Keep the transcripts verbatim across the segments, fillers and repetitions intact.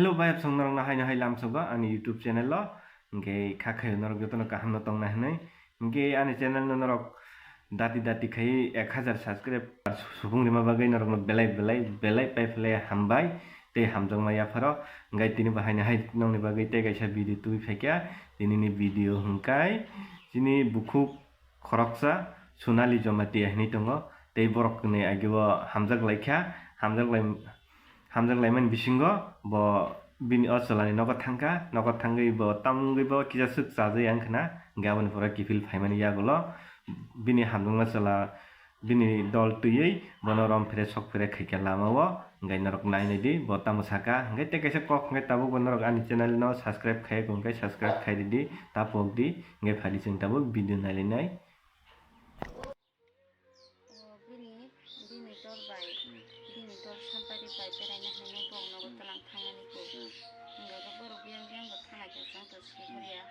Hello, bayap song norok no haino hai lamsogo ani YouTube channel o. Hingke kha khayo norok jotono kaham no tongna hinui. Hingke ani channel no norok dati dati khai ek hajar subscribe subung rima bagwi norok no belai belai belai pai phle hambai tei hamjakma yapharo. Hingke tini bo haino hai nongni bagwi tei kaisa video tubui phaikha. Tini ni video hingkai chini bukhuk khoroksa Sonali Jamatia hinui tongo. Tei borok ni age o hamjak laikha, hamjak lai, hamjak laimani bisingo bo bini o chwla ni nogo thangkha, nogo thangwi bo tamungwi bo kisa swk chajak yang khna, hingke aboni pore kiphil phaimani yagulo bini hamjakma chwla bini dol twiwi bono rom phere sok phere khaikha lama o, hingke norok nai nai di bo tamo saka, hingke tei kaisa kok hingke tabuk bo norok ani channel no subscribe khai hingke subscribe khai di, ta pok di, hingke phai di chwng tabuk video nai lai nai. O bini, bini dol bai, Hmm. bini dol sampari bai beraina hinwi bok nogo Hmm. tlang thangnani khe. Hmm. Hingke borok biyang biyang bo thanglai kha chwng to swi Hmm. horiya.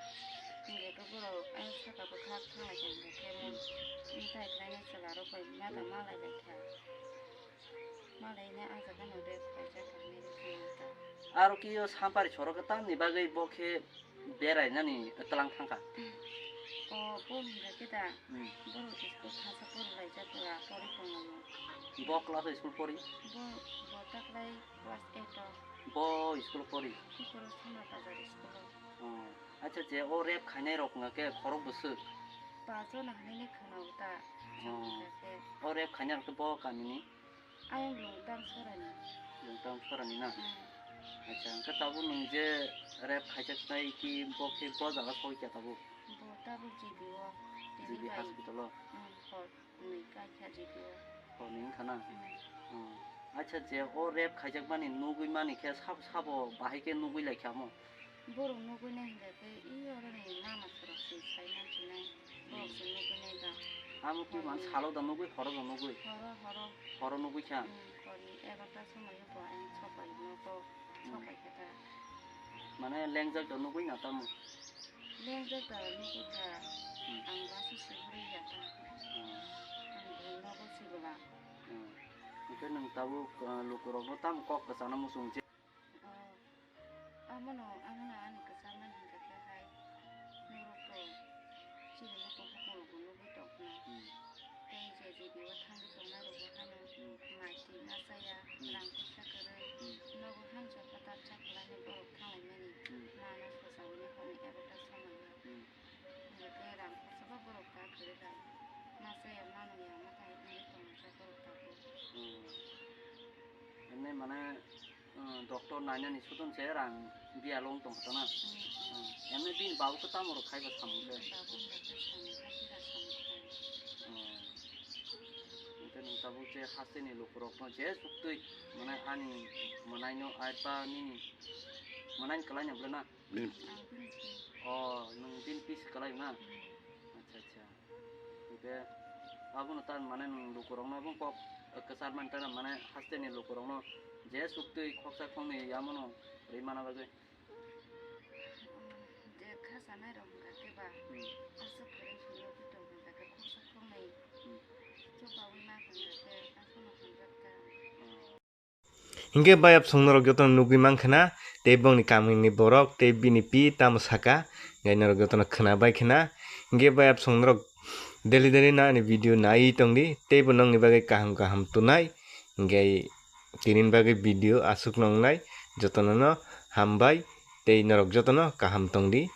Hingke borok ayang saka bwkhak thanglai kha hingke khe Hmm. bini tai khlainai chwla rok bai mada Hmm. malai lai kha. Malai ne ah jaga no rep khaijak hinwi thangwi ta. Aro ki o sampari sorok tamni bagwi bo khe berainani tlang thangkha. O, bo hingkha khe da. Hmm. Borok school khasa porlaijak pora, pori tongo. Bo class o school pori? Bo, bo taklai class eight o. Bo school pori? Ikoro Samra Bazar school o. Oh. Acha, je o rep khainai rok wngkha khe khorok bwswk? Pajon hinui khwna o ta. Oh. Hingkha khe. O rep khainai rok khe bo kamini? Ayang Lungtang Sorani. Lungtang Sorani na? Mm. Acha, hingke tabuk nwng je rep khaijak nai ki bo khe bo jaga sogwi kha tabuk? Bo tabuk G B o. G B hospital o? Mm, hor nwi kai kha G B o. Hor nwi wngkha na? Mm. Oh. Acha, je o rep khaijak mani nugwi mani khe sabo sabo bahai khe nugwi lai kha mo? Borok nugwi nai hingkha khe, i oroni mama sorok se sai mansinai, borok se nugwi nai da. Amo twi man salo da nugwi, horo da nugwi? Horo, horo. Horo nugwi kha? Hmm, horni egarota somoio bo ayang sok bai nogo, sok bai khe ta. Mane lengjak da nugwi na tamo? Lengjak da nugwi kha, hmm, ang bus o se hurwi ya ta. Hmm. Ang bini nogo se bwla. Hmm. Hingke nwng tabuk, ah, lukurokno tamo kok kwchana muchung je? Oh, amono, amono ani kwchangma hingkha khe hai, norok to chini mokol hokol rokbo nugwi tongkha. Hmm. Tei je G B o thangwi tongnai rokbo hano hmm, mai twi ma chaya, hmm, rang puisa kwrwi, hmm, nogo hamjakma tabjak kwlainai borok thanglaimani, hmm, mano sojaui nai hwnwi abo ta somoi o. Hmm. Hingkhe rang khoroksa borok ta kwrwi bai. Ma chaya ma nungya ma khai wngwi tongmani borok tabuk. Hmm. Emne mane, hmm, doctor nainani sudon se rang biya long tong kha na. Hmm. Hmm. Emne bini babu khe tamo rok khai ba samung khe? Babu hingkha khe samung kha, bira samung kha. Hmm. Hingkhe nwng tabuk je hasteni lukurokno je suktwi mane ani mwnaino ai ba nini mwnaini kwlaino bwle na? Ang bini pi. Oh, nwng bini pi se kwlai na? Hmm. Acha, acha. Hingke abono ta mane nwng lukurokno bo kok kwchar mani ta mane hasteni lukurokno je suktwi khoksa khoknwi yamono rwi mana bagwi. Je kha sanai rok hingkha khe ba, hmm, aswk kwrwi phano khe tong hingkha khe khoksa khoknwi, hmm, chubaui ma hingkha khe abono hamjak ta. Hmm. Hingke bayap song norok jotono nugui mankha na, tei bongni kamini borok, tei bini pi tamo saka, hingke norok jotono khwna bai khna. Hingke bayap song norok daily daily no ani video nai tongdi, tei bo nongni bagwi kaham kaham tunai. Hingke tini bagwi video aswk nongnai, jotono no hambai, tei norok jotono kaham tongdi.